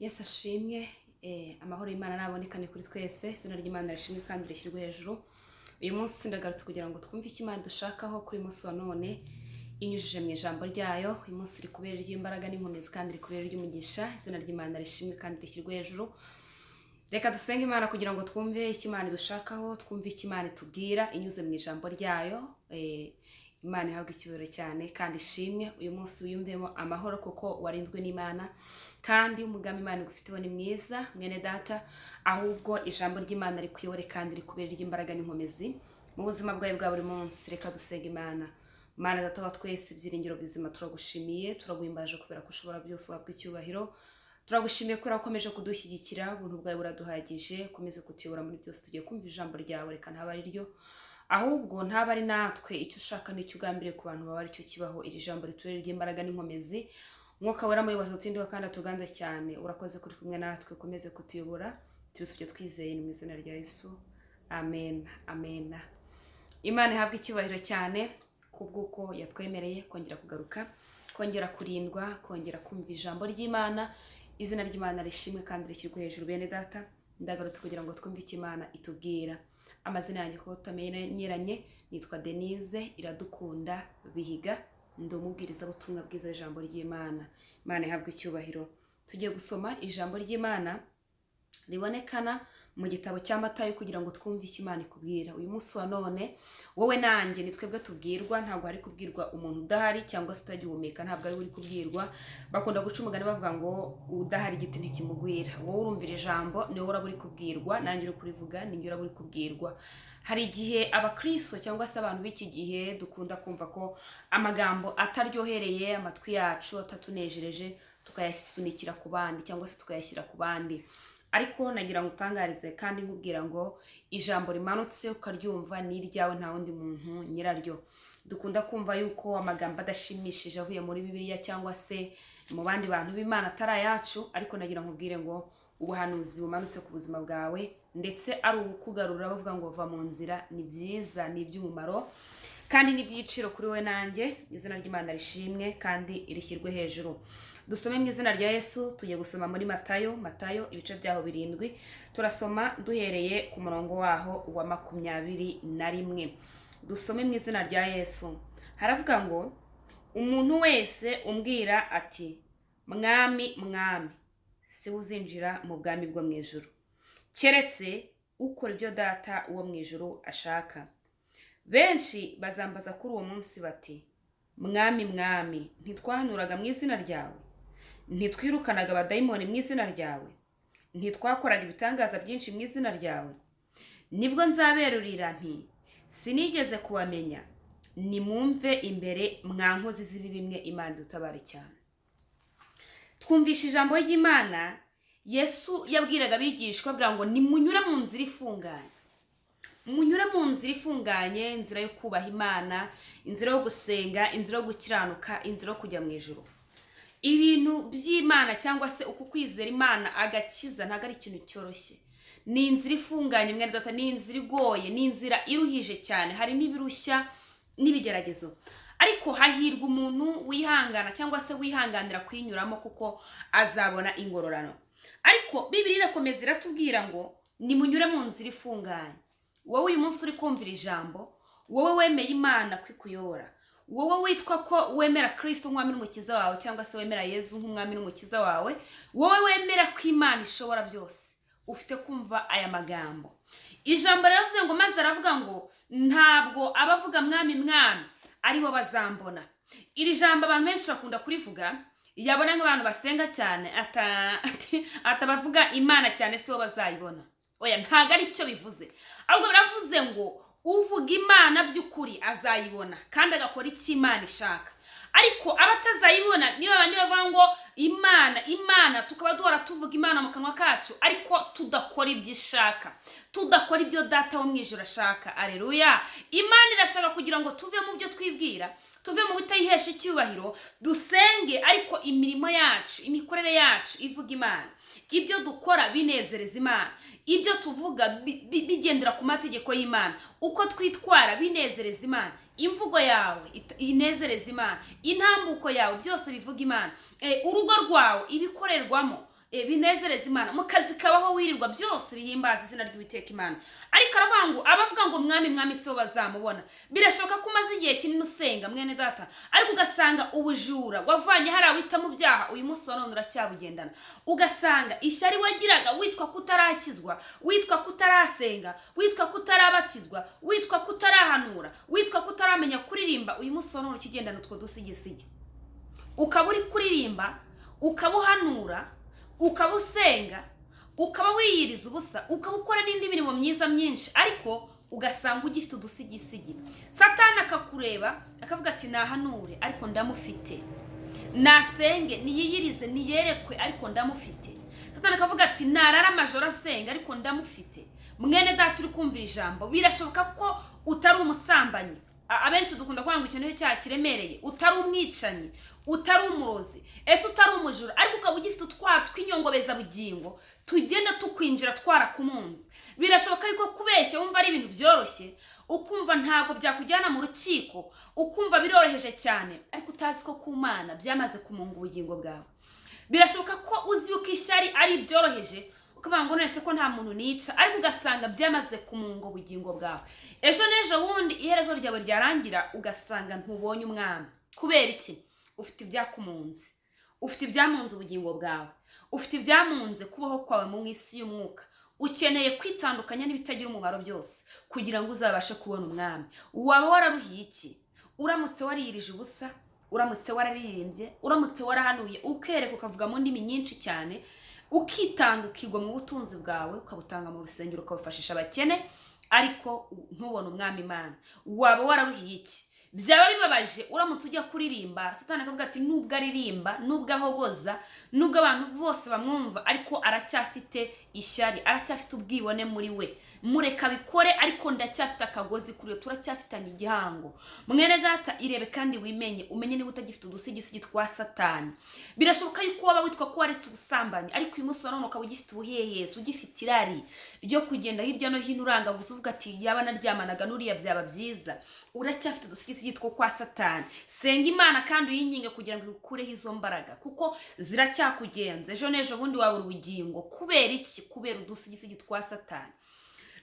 Yesu ashimwe, amahoro y'Imana nabonekane kuri twese, izina ry'Imana rishimwe kandi rishyirwe hejuru. Uyu munsi ndagarutse kugira ngo twumve icyo Imana dushakaho kuri uyu munsi wa none, inyujije mu ijambo ryayo. Uyu munsi rikubere ry'imbaraga n'inkomezi kandi rikubere ry'umugisha, izina ry'Imana rishimwe kandi rishyirwe hejuru. Reka dusenge Imana kugira ngo twumve icyo Imana idushakaho, twumve icyo Imana itubwira inyuze mu ijambo ryayo. Imana ihabwe icyubahiro cyane kandi ishimwe. Uyu munsi wiyumvemo amahoro kuko warinzwe n'Imana, kandi umugambi Imana igufiteho ni mwiza, mwene data. Ahubwo ijambo ry'Imana rikuyobore kandi rikubere ry'imbaraga n'inkomezi mu buzima bwawe bwa buri munsi. Reka dusenge Imana. Mana Data wa twese, ibyiringiro bizima, turagushimiye, turaguhimbaje kubera ko ushobora byose, uhabwa icyubahiro. Turagushimiye kubera ko ukomeje kudushyigikira, ubuntu bwawe buraduhagije, ukomeze kutuyobora muri byose. Tugiye kumva ijambo ryawe, reka ntaba ari ryo, ahubwo ntaba ari natwe, icyo ushaka n'icyo ugambiriye ku bantu baba aricyo kibaho. Iri jambo ritubere ry'imbaraga n'inkomezi. Umwuka Wera muyobozi utindiwe kandi atuganze cyane. Urakoze kuri kumwe natwe, ukomeze kutuyobora, tubisabye twizeye, ni mu izina rya Yesu, amen, amen. Imana ihabwe icyubahiro cyane kubw'uko yatwemereye kongera kugaruka, kongera kurindwa, kongera kumva ijambo ry'Imana. Izina ry'Imana rishimwe kandi rishyirwe hejuru. Bene data, ndagarutse kugira ngo twumve icyo Imana itubwira. Amazina yanjye kuko tutamenyeranye, nitwa Denise Iradukunda Bihiga, ndi umubwirizabutumwa bwiza w'ijambo ry'Imana. Imana ihabwe icyubahiro. Tugiye gusoma ijambo ry'Imana ribonekana mu gitabo cya Matayo kugira ngo twumve icyo Imana ikubwira uyu munsi wa none. Wowe nanjye ni twebwe tubwirwa, ntabwo hari kubwirwa umuntu udahari cyangwa se utagihumeka, ntabwo ari we uri kubwirwa. Bakunda guca umugani bavuga ngo udahari igiti ntikimugwira. Wowe urumvira ijambo, ni wowe uraba uri kubwirwa, nanjye uri kurivuga ni njye uraba uri kubwirwa. Hari igihe abakristo cyangwa se abantu b'iki gihe dukunda kumva ko amagambo ataryohereye amatwi yacu, atatunejereje, tukayasunikira ku bandi cyangwa se tukayashyira ku bandi. Ariko nagira ngo utangarize kandi nkubwira ngo ijambo rimanutse ukaryumva ni iryawe, nta wundi muntu nyiraryo. Dukunda kumva yuko amagambo adashimishije avuye muri Bibiliya cyangwa se mu bandi bantu b'Imana atari ayacu, ariko nagira nkubwire ngo ubuhanuzi bumanutse ku buzima bwawe, ndetse ari ubukugarura bavuga ngo va mu nzira, ni byiza, ni iby'umumaro kandi ni iby'igiciro kuri wowe nanjye. Izina ry'Imana rishimwe kandi rishyirwe hejuru. Dusome mu izina rya Yesu. Tugiye gusoma muri Matayo, Matayo ibice byaho 7, turasoma duhereye ku murongo waho wa 21. Dusome mu izina rya Yesu. Haravuga ngo umuntu wese umbwira ati mwami, mwami, si we uzinjira mu bwami bwo mu ijuru, keretse ukora ibyo Data wo mu ijuru ashaka. Benshi bazambaza kuri uwo munsi bati mwami, mwami, ntitwahanuraga mu izina ryawe? Ntitwirukanaga abadayimoni mu izina ryawe? Ntitwakoraga ibitangaza byinshi mu izina ryawe? Nibwo nzaberurira nti sinigeze kubamenya, nimumve imbere mwa nkozi z'ibibi mwe. Imana idutabare cyane. Twumvishe ijambo ry'Imana. Yesu yabwiraga abigishwa ababwira ngo nimunyure mu nzira ifunganye, munyure mu nzira ifunganye, inzira yo kubaha Imana, inzira yo gusenga, inzira yo gukiranuka, inzira yo kujya mu ijuru. Ibintu by'Imana cyangwa se uku kwizera Imana, agakiza, ntabwo ari ikintu cyoroshye. Ni inzira ifunganye, mwene data, ni inzira igoye, ni inzira iruhije cyane, harimo ibirushya n'ibigeragezo. Ariko hahirwa umuntu wihangana cyangwa se wihanganira kuyinyuramo, kuko azabona ingororano. Ariko Bibiliya irakomeza iratubwira ngo nimunyure mu nzira ifunganye. Wowe uyu munsi uri kumvira ijambo, wowe wemeye Imana kwikuyobora, wowe witwa ko wemera Kristo nk'umwami n'umukiza wawe, cyangwa se wemera Yezu nk'umwami n'umukiza wawe, wowe wemera ko Imana ishobora byose, ufite kumva aya magambo. Ijambo riravuze ngo maze aravuga ngo ntabwo abavuga mwami, mwami aribo bazambona. Iri jambo abantu benshi bakunda kurivuga, yabona nk'abantu basenga cyane atabavuga Imana cyane sibo bazayibona. Oya, ntabwo ari cyo bivuze, ahubwo biravuze ngo uvuga Imana by'ukuri azayibona kandi agakora icyo Imana ishaka. Ariko abatazayibona niba abandi bavuga ngo Imana, Imana, tukaba duhora tuvuga Imana mu kanwa kacu, ariko tudakora ibyo ishaka, tudakora ibyo Data wo mu ijuru ashaka. Aleluya! Imana irashaka kugira ngo tuve mu byo twibwira, tuve mu bitayihesha icyubahiro, dusenge ariko imirimo yacu, imikorere yacu ivuga Imana, ibyo dukora binezereza Imana, ibyo tuvuga bigendera ku mategeko y'Imana, uko twitwara binezereza Imana, imvugo yawe inezereza Imana, intambuko yawe, byose bivuga Imana, urugo rwawe, ibikorerwamo, Binezereza Imana mu kazi kabaho wirirwa, byose bihimbaza izina ry'Uwiteka Imana. Ariko aravuga ngo abavuga ngo "Mwami, Mwami" si bo bazamubona. Birashoboka ko umaze igihe kinini usenga, mwene data, ariko ugasanga ubujura wavanye hariya wita mu byaha, uyu munsi wa none uracyabugendana. Ugasanga ishyari wagiraga witwa kutarakizwa, witwa kutarasenga, witwa kutarabatizwa, witwa kutarahanura, witwa kutaramenya kuririmba, uyu munsi wa none ukigendana utwo dusigisigi. Ukaba uri kuririmba, ukaba uhanura, ukaba usenga, ukaba wiyiriza ubusa, ukaba ukora n'indi mirimo myiza myinshi, ariko ugasanga ugifite udusigisigi. Satani akakureba akavuga ati: "Nahanure, ariko ndamufite. Nasenge, niyiyirize, niyerekwe, ariko ndamufite." Satani akavuga ati: "Narara amajoro asenga, ariko ndamufite." Mwene data uri kumvira ijambo, birashoboka ko utari umusambanyi. Abenshi dukunda kuvuga ngo icyo nicyo cyaha kiremereye. Utari umwicanyi, utari umurozi, ese utari umujura, ariko ukaba ugifite utwaha tw'inyongobezabugingo tugenda tukwinjira twarakumunze. Birashoboka yuko kubeshya wumva ari ibintu byoroshye, ukumva ntabwo byakujyana mu rukiko, ukumva biroroheje cyane, ariko utazi ko ku Mana byamaze kumunga ubugingo bwawe. Birashoboka ko uzi yuko ishyari ari ibyoroheje, ukavuga ngo: "None se ko nta muntu nica?" Ariko ugasanga byamaze kumunga ubugingo bwawe. Ejo n'ejo bundi iherezo ryawe ryarangira, ugasanga ntubonye umwami. Kubera iki? Ufite ibyakumunze, ufite ibyamunze ubugingo bwawe, ufite ibyamunze kubaho kwawe mu isi y'umwuka. Ukeneye kwitandukanya n'ibitagira umumaro byose kugira ngo uzabashe kubona umwami. Waba wararuhiye iki uramutse wariyirije ubusa, uramutse wararirimbye, uramutse warahanuye, ukereka, ukavuga mu ndimi nyinshi cyane, ukitanga, ukigwa mu butunzi bwawe, ukabutanga mu rusengero, ukabufashisha abakene, ariko ntubone umwami Imana? Waba wararuhiye iki? Byaba bibabaje uramutse ujya kuririmba, Satani akavuga ati: "Nubwo aririmba, nubwo ahogoza, nubwo abantu bose bamwumva, ariko aracyafite ishyari, aracyafite ubwibone muri we. Mureka abikore, ariko ndacyafite akagozi kuri we, turacyafitanye igihango." Mwene data, irebe kandi wimenye, umenye niba utagifite udusigisigi twa Satani. Birashoboka yuko waba witwa ko waretse ubusambanyi, ariko uyu munsi wa none ukaba ugifite ubuhehesi, ugifite irari ryo kugenda hirya no hino uranga gusa, uvuga ati: "Yaba naryamanaga n'uriya byaba byiza." Uracyafite udusigisigi two kwa Satani. Senga Imana kandi uyinginge kugira ngo ikureho izo mbaraga, kuko ziracyakugenza. Ejo n'ejo bundi wabura ubugingo. Kubera iki? Kubera udusigisigi twa Satani.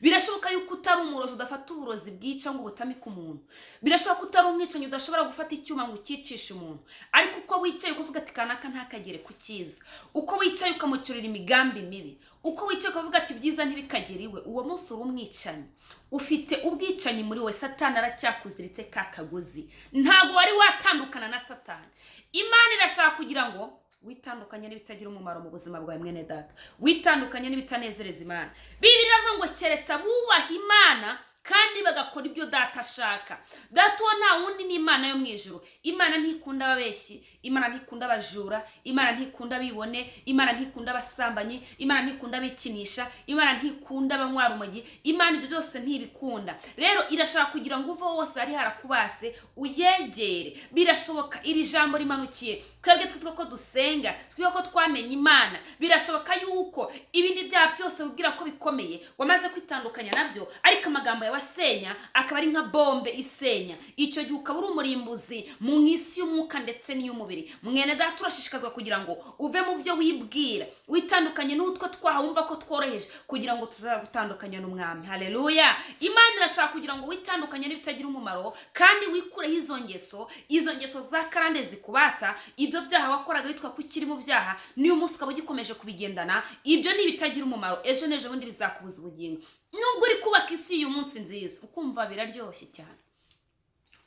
Birashoboka yuko utari umurozi, udafata uburozi bwica ngo ubutamike umuntu. Birashoboka ko utari umwicanyi, udashobora gufata icyuma ngo ucyicishe umuntu, ariko uko wicaye ukavuga ati: "Kanaka ntakagere ku cyiza," uko wicaye ukamucurira imigambi mibi, uko wicaye ukavuga ati: "Ibyiza ntibikagere iwe," uwo munsi uri umwicanyi, ufite ubwicanyi muri we. Satani aracyakuziritse ka kagozi, ntabwo wari watandukana na Satani. Imana irashaka kugira ngo witandukanye n'ibitagira umumaro mu buzima bwawe, mwene data, witandukanye n'ibitanezereza Imana. Bibiliya iravuga ngo keretse abubaha Imana kandi bagakora ibyo data ashaka. Data uwo nta wundi, ni Imana yo mu ijuru. Imana ntikunda ababeshyi, Imana ntikunda abajura, Imana ntikunda abibone, Imana ntikunda abasambanyi, Imana ntikunda abikinisha, Imana ntikunda abanywa urumogi. Imana ibyo byose ntibikunda. Rero irashaka kugira ngo uve hose hari harakubase, uyegere. Birashoboka iri jambo rimanukiye twebwe twitwa ko dusenga, twitwa ko twamenye Imana. Birashoboka yuko ibindi byaha byose wibwira ko bikomeye wamaze kwitandukanya nabyo, ariko amagambo yawe asenya akaba ari nka bombe isenya. Icyo gihe ukaba uri umurimbuzi mu isi y'umwuka ndetse n'iy'umubiri. Mwene data, urashishikazwa kugira ngo uve mu byo wibwira, witandukanye n'utwo twaha wumva ko tworoheje, kugira ngo tuzagutandukanya n'umwami. Haleluya! Imana irashaka kugira ngo witandukanye n'ibitagira umumaro kandi wikureho izo ngeso, izo ngeso za karande zikubata. Ibyo byaha wakoraga witwa ko ukiri mu byaha, n'uyu munsi ukaba ugikomeje kubigendana, ibyo ni ibitagira umumaro. Ejo n'ejo bundi bizakubuza ubugingo. Nubwo uri kubaka isi y'uyu munsi nziza, ukumva biraryoshye cyane,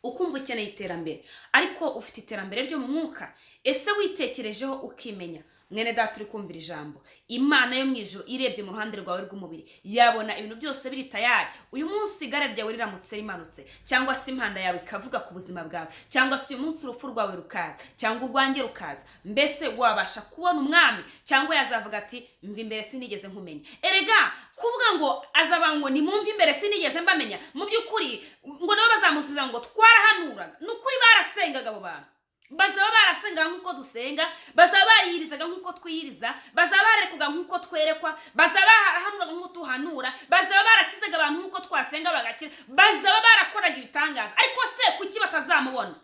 ukumva ukeneye iterambere, ariko ufite iterambere ryo mu mwuka? Ese witekerejeho ukimenya? Mwene data uri kumvira ijambo, Imana yo mu ijuru irebye mu ruhande rwawe rw'umubiri yabona ibintu byose biri tayari. Uyu munsi igare ryawe riramutse rimanutse, cyangwa se impanda yawe ikavuga ku buzima bwawe, cyangwa se uyu munsi urupfu rwawe rukaza, cyangwa urwanjye rukaza, mbese wabasha kubona umwami, cyangwa yazavuga ati: "Mva imbere, sinigeze nkumenya"? Erega kuvuga ngo azaba ngo: "Nimumve imbere, sinigeze mbamenya," mu by'ukuri ngo nabo bazamusubiza ngo: "Twarahanuraga." Ni ukuri barasengaga. Abo bantu bazaba barasengaga nk'uko dusenga, bazaba bariyirizaga nk'uko twiyiriza, bazaba barerekwaga nk'uko twerekwa, bazaba barahanuraga nk'uko tuhanura, bazaba barakizaga abantu nk'uko twasenga bagakira, bazaba barakoraga ibitangaza. Ariko se kuki batazamubona?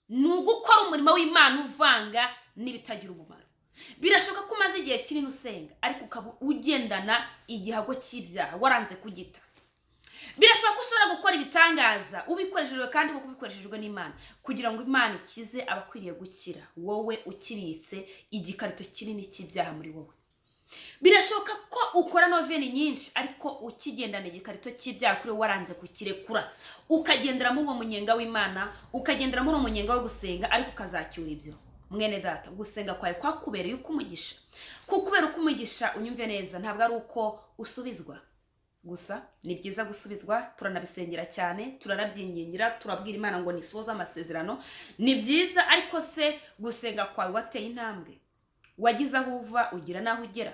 Ni ugukora umurimo w'Imana uvanga n'ibitagira umumaro. Birashoboka ko umaze igihe. igihe kinini usenga, ariko ukaba ugendana igihago cy'ibyaha waranze kugita. Birashoboka ko ushobora gukora ibitangaza ubikoreshejwe, kandi kuko ubikoreshejwe n'Imana, kugira ngo Imana ikize abakwiriye gukira, wowe ukirise igikarito kinini cy'ibyaha muri wowe. Birashoboka ko ukora noveni nyinshi, ariko ukigendana igikarito cy'ibyaha kuri wowe, waranze kukirekura, ukagendera muri uwo munyenga w'Imana, ukagendera muri uwo munyenga wo gusenga, ariko ukazacyura ibyo. Mwene data, gusenga kwawe kwakubereye uko umugisha, kukubera uko umugisha, unyumve neza, ntabwo ari uko usubizwa gusa. Ni byiza gusubizwa, turanabisengera cyane, turanabyingingira, turabwira Imana ngo nisoze amasezerano, ni byiza. Ariko se gusenga kwawe wateye intambwe, wagize aho uva ugira n'aho ugera?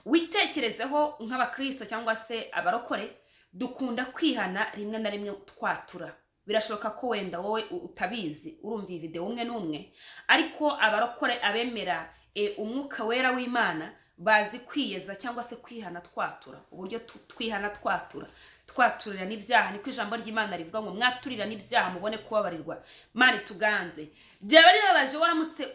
Witekerezeho nk'abakristo cyangwa se abarokore, dukunda kwihana rimwe na rimwe twatura. Birashoboka ko wenda wowe utabizi, urumva iyi videwo umwe n'umwe, ariko abarokore, abemera umwuka wera w'Imana, bazi kwiyeza cyangwa se kwihana twatura. Uburyo twihana twatura, twaturira n'ibyaha, niko ijambo ry'Imana rivuga ngo mwaturira n'ibyaha mubone kubabarirwa. Mana tuganze. Byaba bibabaje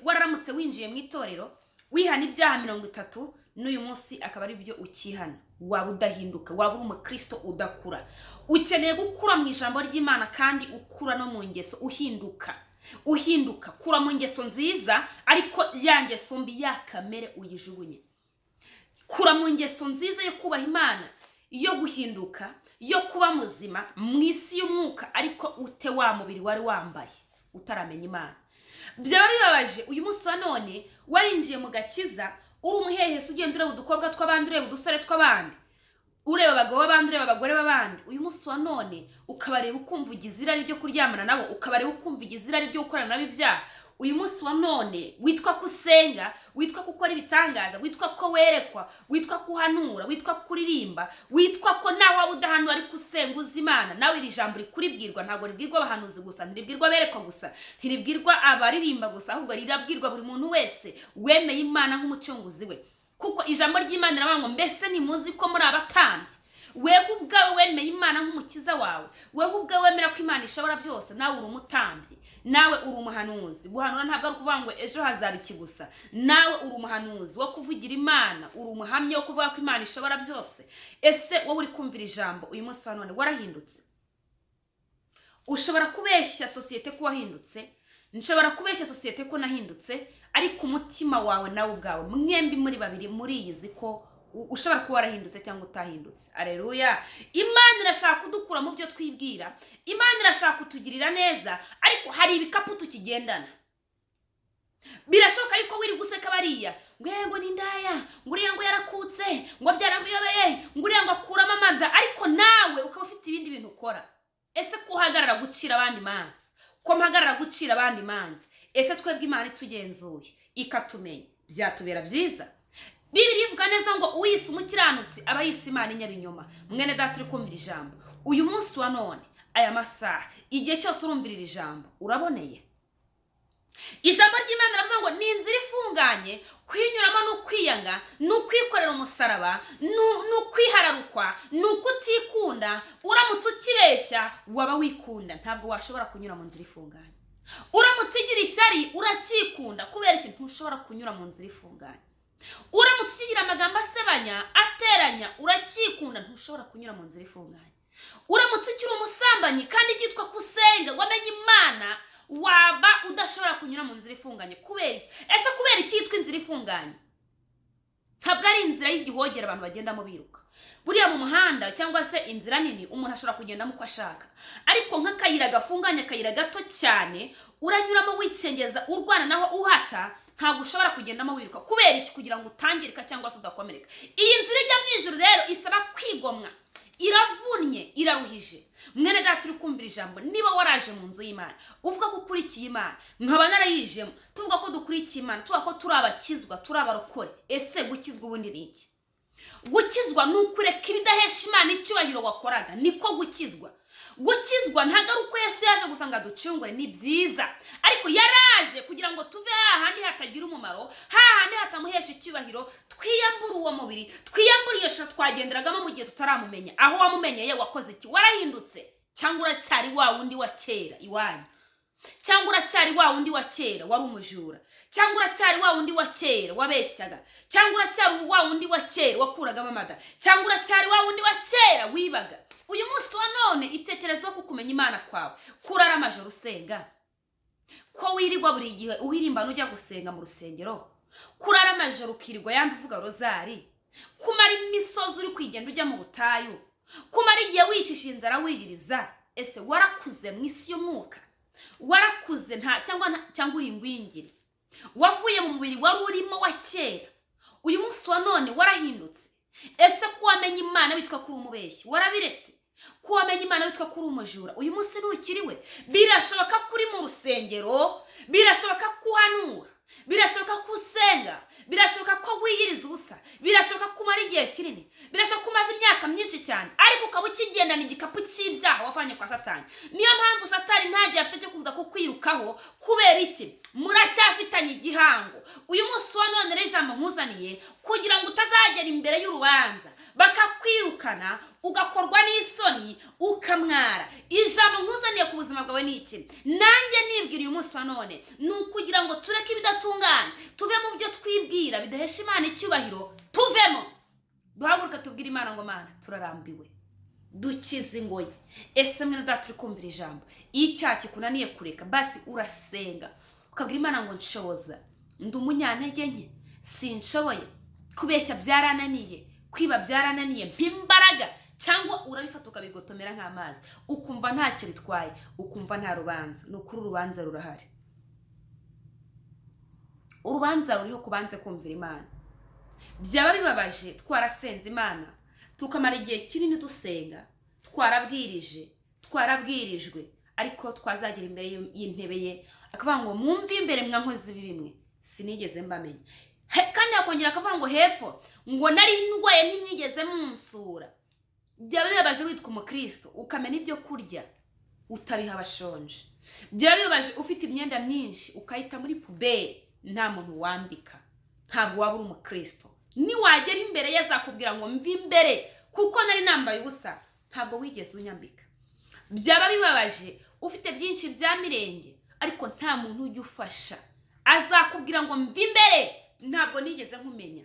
wararamutse winjiye mu itorero wihana ibyaha 30, n'uyu munsi akaba ari byo ukihana. Waba udahinduka, waba uri umukristo udakura. Ukeneye gukura mu ijambo ry'Imana, kandi ukura no mu ngeso, uhinduka, uhinduka. Kura mu ngeso nziza, ariko ya ngeso mbi ya kamere uyijugunye. Kura mu ngeso nziza yo kubaha Imana, yo guhinduka, yo kuba muzima mu isi y'umwuka, ariko ute wa mubiri wari wambaye utaramenya Imana. Byaba bibabaje uyu munsi wa none warinjiye mu gakiza uri umuhehesi, ugenda ureba udukobwa tw'abandi, ureba udusore tw'abandi, ureba abagabo b'abandi, ureba abagore b'abandi. Uyu munsi wa none ukabareba ukumva ugize irari ryo kuryamana nabo, ukabareba ukumva ugize irari ryo gukorana nabo ibyaha. Uyu munsi wa none witwa ko usenga, witwa ko ukora ibitangaza, witwa ko werekwa, witwa ko uhanura, witwa ko uririmba, witwa ko nawe waba udahanura ariko usenga uzi Imana. Nawe iri jambo rikuribwirwa, ntabwo ribwirwa abahanuzi gusa, ntiribwirwa aberekwa gusa, ntiribwirwa abaririmba gusa, ahubwo rirabwirwa buri muntu wese wemeye Imana nk'umucunguzi we. Kuko ijambo ry'Imana riravuga ngo mbese ntimuzi ko muri abatambyi? Wewe ubwawe wemeye Imana nk'umukiza wawe, wewe ubwawe wemera ko Imana ishobora byose, nawe uri umutambyi, nawe uri umuhanuzi. Guhanura ntabwo ari ukuvuga ngo ejo hazaba iki gusa. Nawe uri umuhanuzi wo kuvugira Imana, uri umuhamya wo kuvuga ko Imana ishobora byose. Ese wowe uri kumvira ijambo uyu munsi wa none, warahindutse? Ushobora kubeshya sosiyete ko wahindutse, nshobora kubeshya sosiyete ko nahindutse, ariko umutima wawe nawe ubwawe, mwembi muri babiri muriyizi ko ushobora kuba warahindutse cyangwa utahindutse. Aleluya! Imana irashaka kudukura mu byo twibwira, Imana irashaka kutugirira neza, ariko hari ibikapu tukigendana. Birashoboka yuko wiri guseka bariya ngo yego ni indaya, ngo uriya ngo yarakutse, ngo byaramuyobeye, ngo uriya ngo akuramo amada, ariko nawe ukaba ufite ibindi bintu ukora. Ese ko uhagarara gucira abandi imanza, ko mpagarara gucira abandi imanza, ese twebwe Imana itugenzuye ikatumenya byatubera byiza? Bibiliya ivuga neza ngo uwiyise umukiranutsi aba yise Imana inyabinyoma. Mwene data uri kumvira ijambo uyu munsi wa none, aya masaha, igihe cyose urumvira iri jambo, uraboneye. Ijambo ry'Imana riravuga ngo ni inzira ifunganye, kuyinyuramo ni ukwiyanga, ni ukwikorera umusaraba, ni ukwihararukwa, ni ukutikunda. Uramutse ukibeshya waba wikunda, ntabwo washobora kunyura mu nzira ifunganye. Uramutse ugira ishyari uracyikunda, kubera iki? Ntushobora kunyura mu nzira ifunganye. Uramutse ukigira amagambo asebanya, ateranya, uracyikunda, ntushobora kunyura mu nzira ifunganye. Uramutse ukiri umusambanyi kandi byitwa ko usenga wamenye Imana, waba udashobora kunyura mu nzira ifunganye. Kubera iki? Ese kubera iki yitwa inzira ifunganye? Ntabwo ari inzira y'igihogere abantu bagendamo biruka. Buriya mu muhanda cyangwa se inzira nini umuntu ashobora kugendamo uko ashaka, ariko nk'akayira gafunganye, akayira gato cyane uranyuramo wicengeza, urwana naho uhata, ntabwo ushobora kugendamo wiruka. Kubera iki? Kugira ngo utangirika cyangwa se udakomereka. Iyi nzira ijya mu ijuru rero isaba kwigomwa, iravunnye, iraruhije. Mwene data uri kumvira ijambo, niba waraje mu nzu y'Imana uvuga ko ukurikiye Imana, nkaba narayijemo, tuvuga ko dukurikiye Imana, tuvuga ko turi abakizwa, turi abarokore, ese gukizwa ubundi ni iki? Gukizwa ni ukureka ibidahesha Imana icyubahiro wakoraga, niko gukizwa. Gukizwa ntabwo ari uko Yesu yaje gusa ngo aducungure, ni byiza, ariko yaraje kugira ngo tuve hahandi hatagira umumaro, hahandi hatamuhesha icyubahiro, twiyambure uwo mubiri, twiyambure iyo shusho twagenderagamo mu gihe tutaramumenya. Aho wamumenyeye wakoze iki? Warahindutse cyangwa uracyari wa wundi wa kera iwanyu? Cyangwa uracyari wa wundi wa kera wari umujura? Cyangwa uracyari wa wundi wa kera wabeshyaga? Cyangwa uracyari wa wundi wa kera wakuragamo amada? Cyangwa uracyari wa wundi wa kera wibaga? Uyu munsi wa none itekerezo ko kumenya Imana kwawe, kurara amajoro usenga, ko wirirwa buri gihe uhirimbana ujya gusenga mu rusengero, kurara amajoro ukirirwa yandi uvuga rozari, kumara imisozi uri kwigenda ujya mu butayu, kumara igihe wicisha inzara wiyiriza, ese warakuze mu isi y'umwuka? Warakuze nta cyangwa uri ingwingiri? Wavuye mu mubiri wari urimo wa kera? Uyu munsi wa none warahindutse? Ese ko wamenye Imana witwa ko uri umubeshyi, warabiretse? Ko wamenye Imana witwa ko uri umujura, uyu munsi ntukiriwe? Birashoboka ko uri mu rusengero, birashoboka ko uhanura, birashoboka ko usenga, birashoboka ko wiyiriza ubusa, birashoboka ko umara igihe kinini, birashoboka ko umaze imyaka myinshi cyane, ariko ukaba ukigendana igikapu cy'ibyaha wavanye kwa Satani. Niyo mpamvu Satani nta gihe afite cyo kuza kukwirukaho. Kubera iki? Muracyafitanye igihango. Uyu munsi wa none rero ijambo nkuzaniye kugira ngo utazagera imbere y'urubanza bakakwirukana, ugakorwa n'isoni, ukamwara. Ijambo nkuzaniye ku buzima bwawe ni iki? Nanjye nibwira uyu munsi wa none ni ukugira ngo tureke ibidatunganye, tuve mu byo twibwira bidahesha Imana icyubahiro, tuvemo, duhaguruke tubwire Imana ngo: "Mana, turarambiwe, dukize ingoyi." Ese mwene data uri kumvira ijambo, iyo icyaha kikunaniye kureka, basi urasenga ukabwira Imana ngo: "Nshoboza, ndi umunyantege nke, sinshoboye kubeshya, byarananiye, kwiba byarananiye, mpa imbaraga." Cyangwa urabifata ukabigotomera nk'amazi, ukumva ntacyo bitwaye, ukumva nta rubanza? Ni ukuri urubanza rurahari, urubanza ruriho kubanze kumvira Imana. Byaba bibabaje twarasenze Imana, tukamara igihe kinini dusenga, twarabwirije, twarabwirijwe, ariko twazagera imbere y'intebe ye akavuga ngo: "Mwumve imbere mwa nkozi bimwe, sinigeze mbamenya." Kandi akongera akavuga ngo hepfo ngo: "Nari ndwaye ntimwigeze munsura." Byaba bibabaje witwa umukristo ukamena ibyo kurya utabiha abashonje. Byaba bibabaje ufite imyenda myinshi ukayita muri poubelle, nta muntu wambika. Ntabwo waba uri umukristo. Niwagera imbere ye azakubwira ngo: "Mva imbere, kuko nari nambaye ubusa ntabwo wigeze unyambika." Byaba bibabaje ufite byinshi bya mirenge ariko nta muntu ujya ufasha. Azakubwira ngo: "Mva imbere, ntabwo nigeze nkumenya."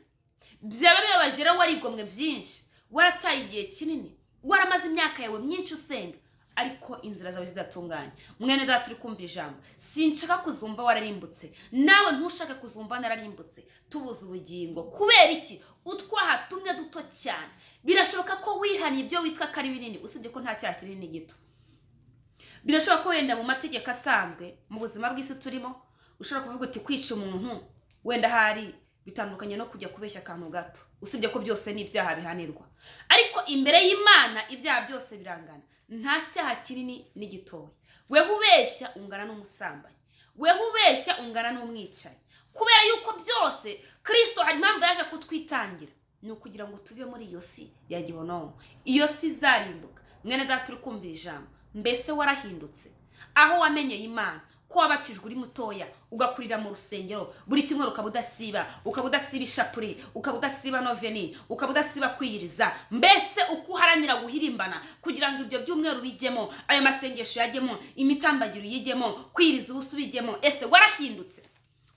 Byaba bibabaje rero warigomwe byinshi, warataye igihe kinini, waramaze imyaka yawe myinshi usenga, ariko inzira zawe zidatunganye. Mwene data uri kumva ijambo, sinshaka kuzumva wararimbutse, nawe ntushake kuzumva nararimbutse, tubuze ubugingo. Kubera iki? Utwaha tumwe duto cyane. Birashoboka ko wihaniye ibyo witwa ko ari binini, usibye ko nta cyaha kinini gito. Birashoboka ko wenda mu mategeko asanzwe, mu buzima bw'isi turimo, ushobora kuvuga uti: "Kwica umuntu wenda ahari bitandukanye no kujya kubeshya akantu gato," usibye ko byose ni ibyaha bihanirwa. Ariko imbere y'Imana ibyaha byose birangana, nta cyaha kinini n'igitoya. Weho ubeshya ungana n'umusambanyi, weho ubeshya ungana n'umwicanyi, kubera yuko byose Kirisito hari impamvu yaje kutwitangira, ni ukugira ngo tuve muri iyo si ya gihonomo, iyo si izarimbuka. Mwene data uri kumvira ijambo, mbese warahindutse aho wamenyeye Imana, ko wabatijwe uri mutoya, ugakurira mu rusengero, buri cyumweru ukaba udasiba, ukaba udasiba ishapure, ukaba udasiba noveni, ukaba udasiba kwiyiriza, mbese uko uharanira guhirimbana kugira ngo ibyo byumweru bijyemo, ayo masengesho yajyemo, imitambagiro yijyemo, kwiyiriza ubusa ubijyemo, ese warahindutse?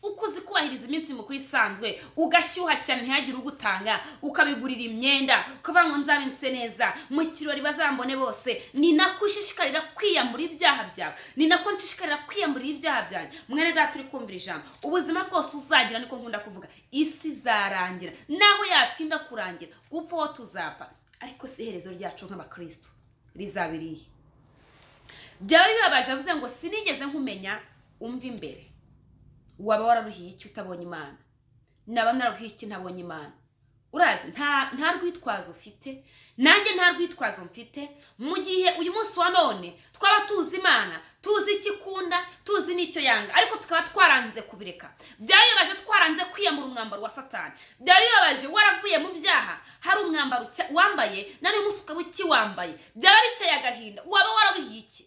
Uko uzi kubahiriza iminsi mikuru isanzwe, ugashyuha cyane ntihagire ugutanga, ukabigurira imyenda, ukavuga ngo: "Nzabe nse neza mu kirori bazambone bose," ni nako ushishikarira kwiyambura ibyaha byawe, ni nako nshishikarira kwiyambura ibyaha byanjye. Mwene data uri kumvira ijambo, ubuzima bwose uzagira, niko nkunda kuvuga, isi izarangira, naho yatinda kurangira, gupfa ho tuzapfa, ariko si iherezo ryacu nk'abakristo rizaba irihe? Byaba bibabaje avuze ngo: "Sinigeze nkumenya, umva imbere." Waba wararuhiye iki utabonye Imana? Naba nararuhiye iki ntabonye Imana? Urazi nta rwitwazo ufite, nanjye nta rwitwazo mfite. Mu gihe uyu munsi wa none twaba tuzi Imana, tuzi icyo ikunda, tuzi n'icyo yanga, ariko tukaba twaranze kubireka, byaba bibabaje twaranze kwiyambura umwambaro wa Satani. Byaba bibabaje waravuye mu byaha, hari umwambaro wambaye, na n'uyu munsi ukaba ukiwambaye. Byaba biteye agahinda. Waba wararuhiye iki?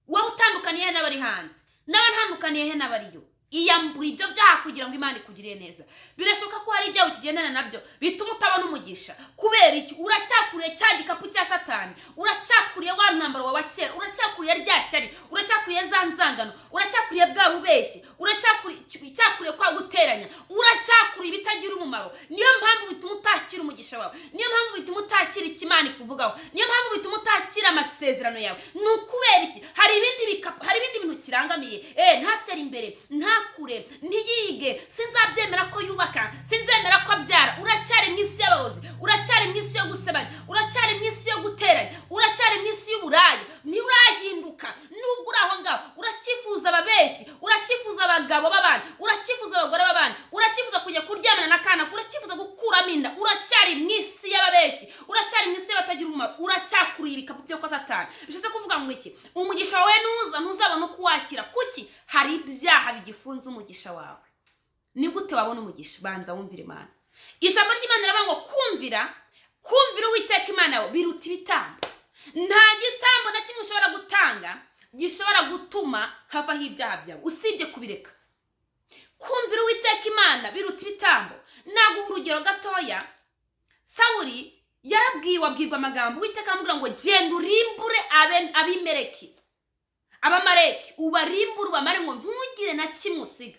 Waba utandukaniye he n'abari hanze? Naba ntandukaniye he n'abariyo? Iyambura ibyo byaha kugira ngo Imana ikugirire neza. Birashoboka ko hari ibyaha ukigendana nabyo bituma utabona umugisha. Kubera iki? Uracyakuriye cya gikapu cya Satani, uracyakuriye wa mwambaro wawe wa kera, uracyakuriye rya shyari, uracyakuriye za nzangano, uracyakuriye bwa bubeshyi, uracyakuriye kwa guteranya, uracyakuriye ibitagira umumaro. Niyo mpamvu bituma utakira umugisha wawe, niyo mpamvu bituma utakira icyo Imana ikuvugaho, niyo mpamvu bituma utakira amasezerano yawe. Ni ukubera iki? Hari ibindi bikapu, hari ibindi bintu kirangamiye. Ntatere imbere, ntakure, ntiyige, sinzabyemera ko yubaka, sinzemera ko abyara. Uracyari mu isi y'abarozi, uracyari mu isi yo gusebanya, uracyari mu isi yo guteranya, uracyari mu isi y'uburaya, nturahinduka. Nubwo uri aho ngaho uracyifuza ababeshyi, uracyifuza abagabo b'abandi, uracyifuza abagore b'abandi, uracyifuza kujya kuryamana na kana, uracyifuza gukuramo inda. Uracyari mu isi y'ababeshyi, uracyari mu isi y'abatagira umumaro, uracyakuriye ibikapu byo kwa Satani. Bishatse kuvuga ngo iki? Umugisha wawe nuza ntuzabona uko wakira. Kuki? Hari ibyaha bigifunze umugisha wawe. Ni gute wabona umugisha? Banza wumvire Imana. Ijambo ry'Imana riravuga ngo kumvira Uwiteka Imana yawe biruta ibitambo. Nta gitambo na kimwe ushobora gutanga gishobora gutuma havaho ibyaha byawe usibye kubireka. Kumvira Uwiteka Imana biruta ibitambo. Naguha urugero gatoya. Sawuli yarabwiwe, abwirwa amagambo, Uwiteka aramubwira ngo genda urimbure Abimeleki, Abamaleki, ubarimbure ubamare, ngo ntugire na kimwe usiga,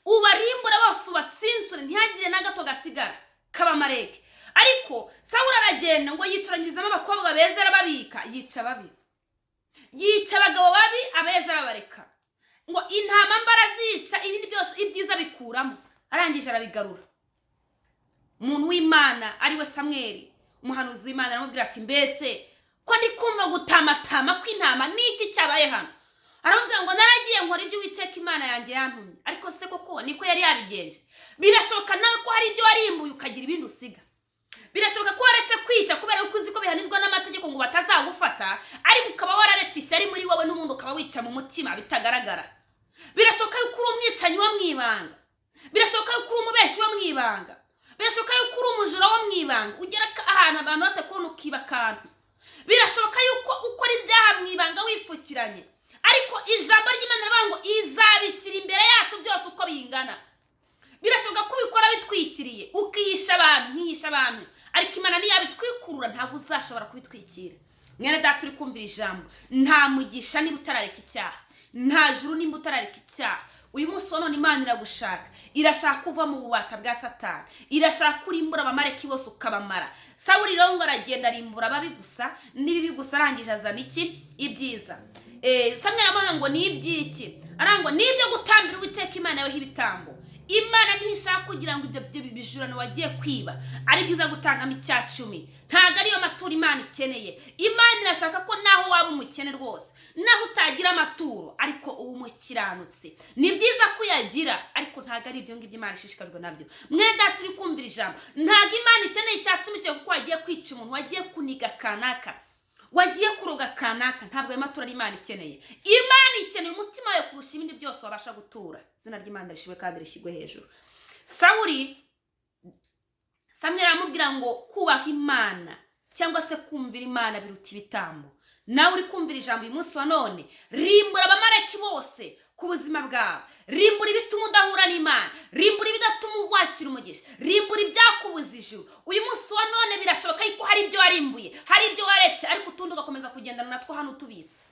ubarimbure bose ubatsinsure, ntihagire na gato gasigara k'Abamaleki. Ariko Sawuli aragenda ngo yitoranyirizamo abakobwa beza arababika, yica babi, yica abagabo babi, abeza arabareka, ngo intama mbarazica, ibindi byose ibyiza bikuramo, arangije arabigarura. Umuntu w'Imana ariwe Samweli, umuhanuzi w'Imana, aramubwira ati mbese ko ndi kumva gutamatama kw'intama, niki cyabaye hano? Aramubwira ngo naragiye nkora ibyo Uwiteka Imana yanjye yantumye. Ariko se koko niko yari yabigenje? Birashoboka nawe ko hari ibyo warimbuye ukagira ibindi usiga. Birashoboka ko waretse kwica kubera ko uzi ko bihanirwa n'amategeko ngo batazagufata, ariko ukaba wararetse ishyari muri wowe n'ubundi ukaba wica mu mutima bitagaragara. Birashoboka yuko uri umwicanyi wo mu ibanga, birashoboka yuko uri umubeshyi wo mu ibanga, birashoboka yuko uri umujura wo mu ibanga, ugera ahantu abantu batakubona ukiba akantu. Birashoboka yuko ukora ibyaha mu ibanga wipfukiranye, ariko ijambo ry'Imana rivuga ngo izabishyira imbere yacu byose uko bingana. Birashoboka ko ubikora bitwikiriye, ukihisha abantu, nkihisha abantu, ariko Imana ntiyabitwikurura, ntabwo uzashobora kubitwikira. Mwene data uri kumvira ijambo, nta mugisha niba utarareka icyaha, nta juru nimba utarareka icyaha. Uyu munsi wa none Imana iragushaka, irashaka kuva mu bubata bwa Satani, irashaka kurimbura Abamaleki bose ukabamara. Sawuli rero ngo aragenda arimbura ababi gusa n'ibibi gusa, arangije azana iki? Ibyiza. Samweli aramubaza ngo ni iby'iki? Arangwa ni ibyo gutambira Uwiteka Imana yawe ibitambo. Imana ntishaka kugira ngo ibyo bijurano wagiye kwiba ari byiza gutangamo icya cumi. Ntabwo ariyo maturo Imana ikeneye. Imana irashaka ko naho waba umukene rwose, naho utagira amaturo, ariko uba umukiranutsi. Ni byiza kuyagira, ariko ntabwo ari ibyo ngibyo Imana ishishikajwe nabyo. Mwene data uri kumvira ijambo, ntabwo Imana ikeneye icya cumi cyawe kuko wagiye kwica umuntu, wagiye kuniga kanaka, wagiye kuroga kanaka. Ntabwo ayo maturo ari Imana ikeneye. Imana ikeneye umutima wawe kurusha ibindi byose wabasha gutura. Izina ry'Imana rishimwe kandi rishyirwe hejuru. Sawuli, Samweli aramubwira ngo kubaha Imana cyangwa se kumvira Imana biruta ibitambo. Nawe uri kumvira ijambo uyu munsi wa none, rimbura Abamaleki bose ku buzima bwawe, rimbura ibituma udahura n'Imana, rimbura ibidatuma wakira umugisha, rimbura ibyakubuza ijuru. Uyu munsi wa none birashoboka yuko hari ibyo warimbuye, hari ibyo waretse, ariko utundi ugakomeza kugendana natwo hano utubitse.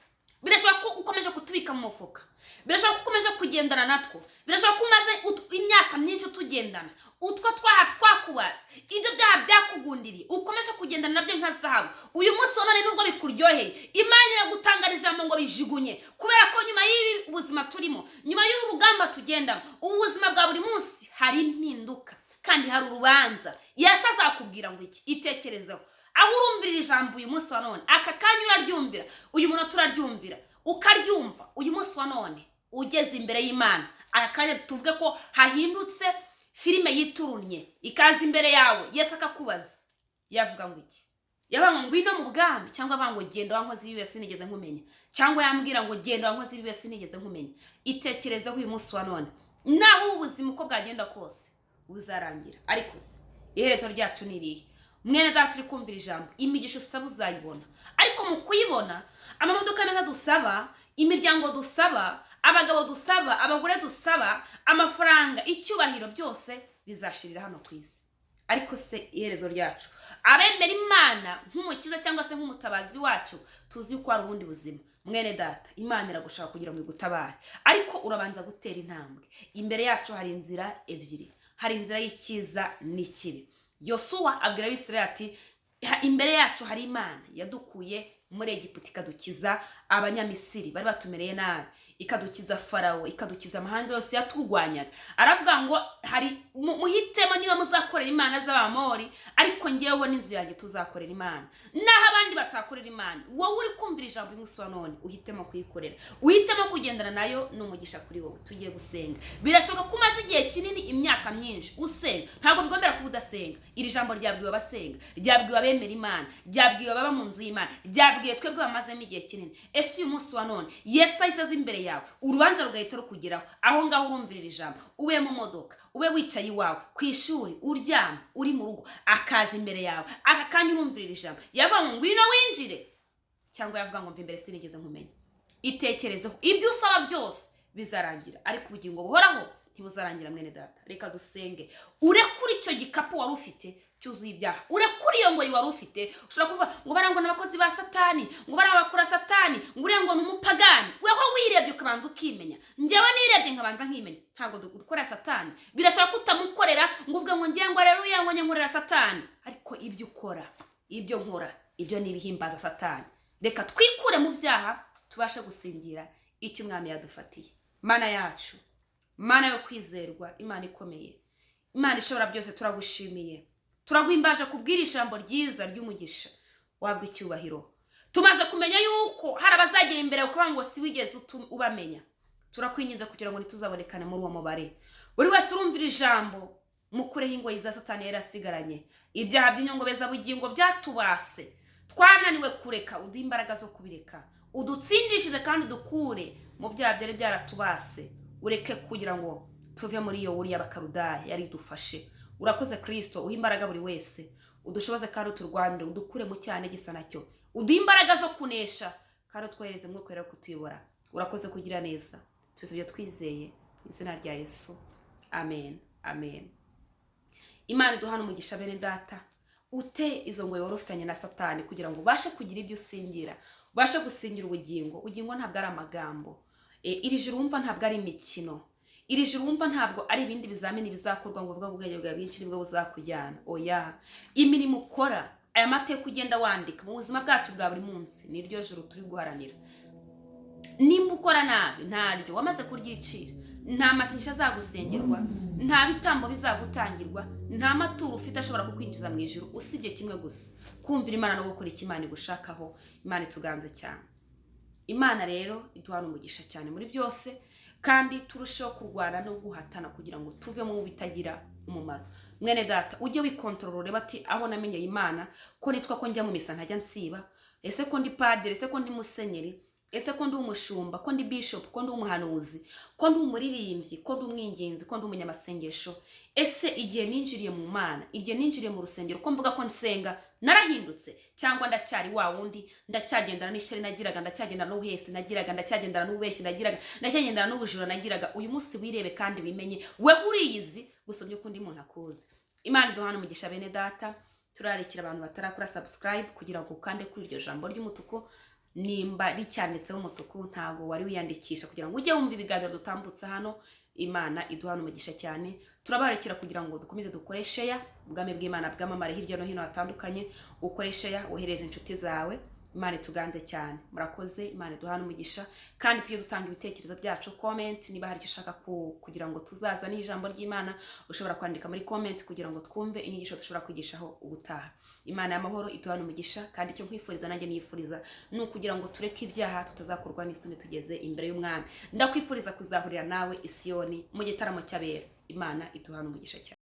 Birashoboka ko ukomeje kutubika mu mufuka, birashoboka ko ukomeje kugendana natwo, birashoboka ko umaze imyaka myinshi utugendana, utwo twaha twakubaza, ibyo byaha byakugundiriye ukomeje kugendana nabyo nka zahabu. Uyu munsi wa none nubwo bikuryoheye, Imana iragutangariza ijambo ngo bijugunye, kubera ko nyuma y'ibi buzima turimo, nyuma y'uru rugamba tugendamo, ubu buzima bwa buri munsi hari impinduka kandi hari urubanza. Yesu azakubwira ngo iki? Itekerezeho. Aho urumvira ijambo uyu munsi wa none, aka kanya uraryumvira, uyu munota uraryumvira, ukaryumva uyu munsi wa none ugeze imbere y'Imana, aka kanya tuvuge ko hahindutse filime yiturunye ikaza imbere yawe, Yesu akakubaza, yavuga ngo iki? Yavuga ngo ngwino mu bwami, cyangwa avuga ngo genda wankoze ibibi sinigeze nkumenya, cyangwa yambwira ngo genda wankoze ibibi sinigeze nkumenya. Itekerezeho uyu munsi wa none, naho ubuzima uko bwagenda kose buzarangira, ariko se iherezo ryacu ni irihe? Mwene data uri kumvira ijambo, imigisha usaba uzayibona, ariko mu kuyibona amamodoka meza dusaba, imiryango dusaba, Abagabo dusaba, abagore dusaba, amafaranga, icyubahiro, byose bizashirira hano ku isi. Ariko se iherezo ryacu, abemera Imana nk'umukiza cyangwa se nk'umutabazi wacu, tuzi yuko hari ubundi buzima. Mwene data, Imana iragushaka kugira ngo igutabare, ariko urabanza gutera intambwe. Imbere yacu hari inzira ebyiri, hari inzira y'icyiza n'ikibi. Yosuwa abwira Abisirayeli ati: "Imbere yacu hari Imana yadukuye muri Egiputa, ikadukiza Abanyamisiri bari batumereye nabi, ikadukiza Farawo, ikadukiza amahanga yose yaturwanyaga." Aravuga ngo hari muhitemo niba muzakorera imana z'Abamori, ariko ngewe n'inzu yanjye tuzakorera Imana. Naho abandi batakorera Imana, wowe uri kumvira ijambo uyu munsi wa none, uhitemo kuyikorera, uhitemo kugendana nayo, ni umugisha kuri wowe. Tugiye gusenga. Birashoboka ko umaze igihe kinini, imyaka myinshi usenga. Ntabwo bigombera kuba udasenga. Iri jambo ryabwiwe abasenga, ryabwiwe abemera Imana, ryabwiwe ababa mu nzu y'Imana, ryabwiwe twebwe bamazemo igihe kinini. Ese uyu munsi wa none Yesu ahise aza imbere yawe, urubanza rugahita rukugeraho aho ngaho urumvirira ijambo, ube mu modoka, ube wicaye iwawe, ku ishuri, uryamye, uri mu rugo, akaza imbere yawe aka kanya urumvirira ijambo, yavuga ngo ngwino winjire, cyangwa yavuga ngo mva imbere sinigeze nkumenya? Itekerezeho. Ibyo usaba byose bizarangira, ariko ubugingo buhoraho ntibuzarangira. Mwene data, reka dusenge. Urekure icyo gikapu wari ufite cyuzuye ibyaha, urekure iyo ngoyi wari ufite. Ushobora kuvuga ngo barangwa n'abakozi ba Satani, ngo bariya bakora Satani, ngo uriya ngo ni umupagani. Weho wirebye ukabanza ukimenya. Njyewe nirebye nkabanza nkimenya, ntabwo dukorera Satani. Birashoboka ko utamukorera ngo uvuge ngo ngiye ngo aleluya, ngo njye nkorera Satani, ariko ibyo ukora, ibyo nkora, ibyo ni ibihimbaza Satani. Reka twikure mu byaha, tubashe gusingira icyo Umwami yadufatiye. Mana yacu, Mana yo kwizerwa, Imana ikomeye, Imana ishobora byose, turagushimiye, turaguhimbaje kubwira ijambo ryiza ry'umugisha. Wabwa icyubahiro. Tumaze kumenya yuko hari abazagera imbere kuvuga ngo si wigeze ubamenya. Turakwinginze kugira ngo ntituzabonekane muri uwo mubare. Buri wese urumvira ijambo, mukureho ingoyi za Satani yari asigaranye, ibyaha by'inyongobezabugingo byatubase twananiwe kureka. Uduhe imbaraga zo kubireka, udutsindishize kandi udukure mu byaha byari byaratubase, ureke kugira ngo tuve muri iyo wuriya Bakarudaya yari idufashe. Urakoze Kirisito. Uhe imbaraga buri wese, udushoboze kandi uturwanire, udukure mu cyaha n'igisa nacyo, uduhe imbaraga zo kunesha kandi utwohereze Mwuka Wera kutuyobora. Urakoze kugira neza. Tubisabye twizeye mu izina rya Yesu, amen, amen. Imana iduhana umugisha. Bene data, ute izo ngoyi wari ufitanye na Satani kugira ngo ubashe kugira ibyo usingira, ubashe gusingira ubugingo. Ubugingo ntabwo ari amagambo. Iri joro wumva ntabwo ari imikino. Iri joro wumva ntabwo ari ibindi bizamini bizakorwa ngo uvuge ngo ubwenge bwawe bwinshi nibwo buzakujyana. Oya, imirimo ukora, aya mateka ugenda wandika mu buzima bwacu bwa buri munsi, niryo joro turi guharanira. Nimba ukora nabi, ntaryo wamaze kuryicira. Nta masengesho azagusengerwa, nta bitambo bizagutangirwa, nta maturo ufite ashobora kukwinjiza mu ijuru, usibye kimwe gusa: kumvira Imana no gukora icyo Imana igushakaho. Imana ituganze cyane. Imana rero iduhana umugisha cyane muri byose, kandi turusheho kurwana no guhatana kugira ngo tuve mu bitagira umumaro. Mwene data, ujye wikontorora, urebe ati: "Aho namenyeye Imana, ko nitwa ko njya mu misa ntajya nsiba, ese ko ndi padiri, ese ko ndi musenyeri, ese ko ndi umushumba, ko ndi bishop, ko ndi umuhanuzi, ko ndi umuririmbyi, ko ndi umwinginzi, ko ndi umunyamasengesho, ese igihe ninjiriye mu Mana, igihe ninjiriye mu rusengero, ko mvuga ko nsenga, narahindutse cyangwa ndacyari wa wundi? Ndacyagendana n'ishyari nagiraga, ndacyagendana n'ubuhesi nagiraga, ndacyagendana n'ububeshyi nagiraga, ndacyagendana n'ubujura nagiraga?" Uyu munsi wirebe kandi wimenye. We uriyizi gusomya uko undi muntu akuzi. Imana iduhana umugisha. Bene data, turarikira abantu batarakora subscribe kugira ngo ukande kuri iryo jambo ry'umutuku. Nimba ricyanditseho umutuku, ntabwo wari wiyandikisha kugira ngo ujye wumva ibiganiro dutambutsa hano. Imana iduhana umugisha cyane. Turabarekera kugira ngo dukomeze dukore share, ubwami bw'Imana bwamamare hirya no hino hatandukanye. Ukore share, wohereze inshuti zawe. Imana ituganze cyane. Murakoze. Imana iduhana umugisha, kandi tujye dutanga ibitekerezo byacu, comment. Niba hari icyo ushaka kugira ngo tuzazane ijambo ry'Imana, ushobora kwandika muri comment kugira ngo twumve inyigisho dushobora kwigishaho ubutaha. Imana y'amahoro iduhana umugisha, kandi icyo nkwifuriza nanjye niyifuriza ni ukugira ngo tureke ibyaha, tutazakorwa n'isoni tugeze imbere y'Umwami. Ndakwifuriza kuzahurira nawe i Siyoni mu gitaramo cy'abera. Imana iduhana umugisha cyane.